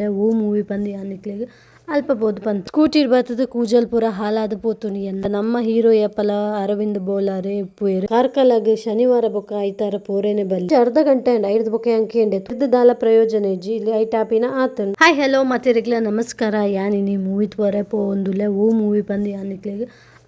ಓ movie ಪಂದ್ ಯಾನ್ ನಿಕ್ಲೆಗ್ ಅಲ್ಪ ಪೋದು ಪನ್ಪೆ. ಸ್ಕೂಟಿಡ್ ಬತ್ತುದು ಕೂಜಲ್ ಪೂರ ಹಾಲಾದ್ ಪೋತುಂಡು ಎನ್ನ ನಮ್ಮ ಹೀರೋ ಏಪಲ ಅರವಿಂದ್ ಬೋಲಾರೆ ಇಪ್ಪುವೆರ್. ಕಾರ್ಕಳಗ್ ಶನಿವಾರ ಬೊಕ ಐತಾರ ಪೋರೇನೆ ಬಲ್ಲಿ. ಅರ್ಧ ಗಂಟೆ ಆಂಡ್ ಐರ್ದ್ ಬೊಕ ಯಾನ್ ಕೇಂಡೆ ದ್ ದಾಲ ಪ್ರಯೋಜನ ಇಜ್ಜಿ ಇಲ್ಲಿ ಐಟ್ ಆಪಿನ ಆತುಂಡು. ಹಾಯ್ ಹಲೋ ಮಾತೆರೆಗ್ಲ ನಮಸ್ಕಾರ ಯಾನ್ ಇನಿ ಮೂವಿ ತೂವರೆ ಪೋವೊಂದುಲ್ಲೆ ಓ ಮೂವಿ ಪಂದ್ ಯಾನ್ ನಿಕ್ಲೆಗ್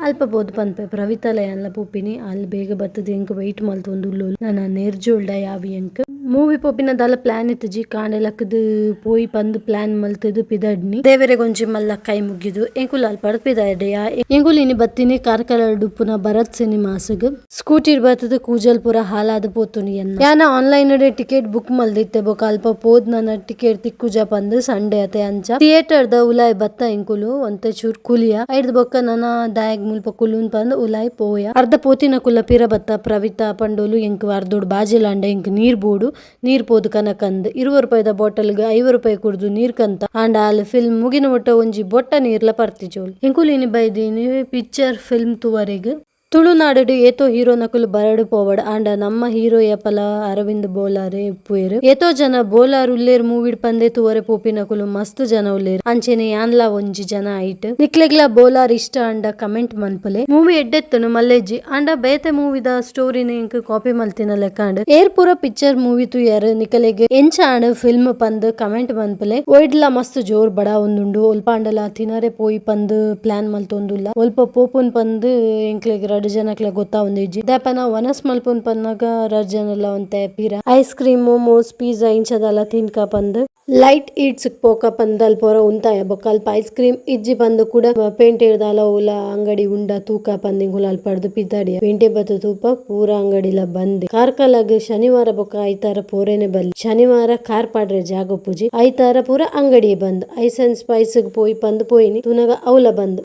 ಅಲ್ಪ ಪೋದು ಪನ್ಪೆ. ಪ್ರವಿತಲ ಯಾನ್ಲ ಪೋಪಿನಿ ಅಲ್ ಬೇಗ ಬತ್ತುದು ಎಂಕ್ ವೈಟ್ ಮಲ್ತೊಂದುಲ್ಲೋಲು ನನ ನೇರ್ಜೋಲ್ಡ ಯಾವು ಎಂಕ್. ಮೂವಿ ಪೋಪಿನ ದಾಲ ಪ್ಲಾನ್ ಇತ್ತಿಜಿ ಕಾಂಡೆ ಲಕ್ಕುದು ಪೋಯಿ ಪಂದ್ ಪ್ಲಾನ್ ಮಲ್ತುದು ಪಿದಡ್ನಿ. ದೇವೆರೆಗೊಂಜಿ ಮಲ್ಲ ಕೈ ಮುಗಿದು ಎಂಕುಲು ಅಲ್ಪಡ್ ಪಿದಡ್ಯ. ಎಂಕುಲು ಇನಿ ಬತ್ತಿನಿ ಕಾರ್ಕಳಡ್ ಉಪ್ಪುನ ಭರತ್ ಸಿನಿಮಾಸ್ ಗ್. ಸ್ಕೂಟಿಡ್ ಬತ್ತುದು ಕೂಜಲ್ ಪೂರ ಹಾಲಾದ್ ಪೋತುಂಡು ಎನ್ನ. ಯಾನ್ ಆನ್ಲೈನ್ ಡೆ ಟಿಕೆಟ್ ಬುಕ್ ಮಲ್ದಿತ್ತೆ ಬೊಕ ಅಲ್ಪ ಪೋದು ನನ ಟಿಕೆಟ್ ತಿಕ್ಕುಜ ಪಂದ್ ಸಂಡೆ ಅತೆ ಅಂಚ. ಥಿಯೇಟರ್ ದ ಉಲಾಯಿ ಬತ್ತ ಎಂಕುಲು ಒಂತೆ ಚೂರು ಕುಲಿಯ. ಐರ್ದ್ ಬೊಕ ನನ ದಾಯೆಗ್ ಮುಲ್ಪ ಕುಲ್ಲುನು ಪಂದ್ ಉಲಾಯಿ ಪೋಯ. ಅರ್ಧ ಪೋತಿನಕುಲ್ಲ ಪಿರ ಬತ್ತ ಪ್ರವಿತ ಪಂಡೊಲು ಎಂಕ್ ಅರ್ಧೊಡು ಬಾಜೆಲಾಂಡ ಎಂಕ್ ನೀರ್ ಬೋಡು ನೀರ್ ಪೋದು ಕನಕಂದ್ 20 ರೂಪಾಯಿದ ಬಾಟಲ್ ಗ್ 50 ರೂಪಾಯಿ ಕೊರ್ದು ನೀರ್ ಕಂತ. ಆಂಡ ಆಲ್ ಫಿಲ್ಮ್ ಮುಗಿನ ಮುಟ್ಟ ಒಂಜಿ ಬೊಟ್ಟ ನೀರ್ಲ ಪರ್ತಿಜೋಲು. ಎಂಕುಲು ಇನಿ ಬೈದಿನಿ ಪಿಕ್ಚರ್ ಫಿಲ್ಮ್ ತೂವರೆಗ್. ತುಳುನಾಡುಡು ಏತೋ ಹೀರೋ ನಕುಲು ಬರಡ್ ಪೋವಡ್ ಆಂಡ ನಮ್ಮ ಹೀರೋ ಏಪಲ ಅರವಿಂದ್ ಬೋಲಾರೆ ಇಪ್ಪುವೆರ್. ಏತೋ ಜನ ಬೋಲಾರ್ ಉಲ್ಲೆರ್ ಮೂವಿಡ್ ಪಂದೇ ತೂವರೆ ಪೋಪಿನಕುಲು ಮಸ್ತ್ ಜನ ಉಲ್ಲೆರ್. ಅಂಚೆನೆ ಯಾನ್ಲ ಒಂಜಿ ಜನ ಐಟ್. ನಿಕ್ಲೆಗ್ಲ ಬೋಲಾರ್ ಇಷ್ಟ ಆಂಡ ಕಮೆಂಟ್ ಮನ್ಪುಲೆ. ಮೂವಿ ಎಡ್ಡೆತ್ತುಂಡು ಮಲ್ಲೆಜ್ಜಿ ಆಂಡ ಬೇತೆ ಮೂವಿದ ಸ್ಟೋರಿನ್ ಎಂಕ್ ಕಾಪಿ ಮಲ್ತಿನ ಲೆಕ್ಕ ಆಂಡ್. ಏರ್ ಪೂರ ಪಿಕ್ಚರ್ ಮೂವಿ ತೂಯರ್ ನಿಕಲೆಗ್ ಎಂಚ ಆಂಡ್ ಫಿಲ್ಮ್ ಪಂದ್ ಕಮೆಂಟ್ ಮನ್ಪುಲೆ. ಒಯ್ಡ್ಲ ಮಸ್ತ್ ಜೋರ್ ಬಡಾವೊಂದುಂಡು ಒಲ್ಪಾಂಡಲ ತಿನರೆ ಪೋಯಿ ಪಂದ್ ಪ್ಲಾನ್ ಮಲ್ತೊಂದುಲ್ಲ. ಒಲ್ಪ ಪೋಪುನ್ ಪಂದ್ ಎಂಕ್ಲೆಗ್ ರಡ್ಡ್ ಜನಕ್ಲೆ ಗೊತ್ತಾವೊಂದಿಜ್ಜಿ. ದಾಯೆ ವನಸ್ ಮಲ್ಪುನ್ ಪನ್ನಗ ರಡ್ಡ್ ಜನಲ ಒಂತೆ ಪಿರ. Ice cream momos pizza ಇಂಚದಲ ತಿನ್ಕ ಪಂದ್. ಲೈಟ್ ಈಟ್ಸ್ ಪೋಕ ಪಂದ್ ಅಲ್ಪ ಪೂರ ಉಂತಾಯ ಬೊಕ ಅಲ್ಪ ಐಸ್ ಕ್ರೀಮ್ ಇಜ್ಜಿ ಪಂದ್ ಕೂಡ ಪೇಂಟೆಡ್ ದಾಲ ಒವುಲ ಅಂಗಡಿ ಉಂಡ ತೂಕ ಪಂದ್ ಎಂಕುಲು ಅಲ್ಪಡ್ದ್ ಪಿದಾಡಿಯ. ಪೇಂಟೆ ಬತ್ತ್ ತೂಪ ಪೂರ ಅಂಗಡಿಲ ಬಂದ್. ಕಾರ್ಕಳಗ್ ಶನಿವಾರ ಬೊಕ ಐತಾರ ಪೋರೇನೆ ಬಲ್ಲಿ. ಶನಿವಾರ ಕಾರ್ ಪಾಡ್ರೆ ಜಾಗ ಉಪ್ಪುಜಿ. ಐತಾರ ಪೂರ ಅಂಗಡಿ ಬಂದ್. Ice and spice ಗ್ ಪೋಯಿ ಪಂದ್ ಪೋಯಿನಿ ತೂನಗ ಅವ್ಲ ಬಂದ್.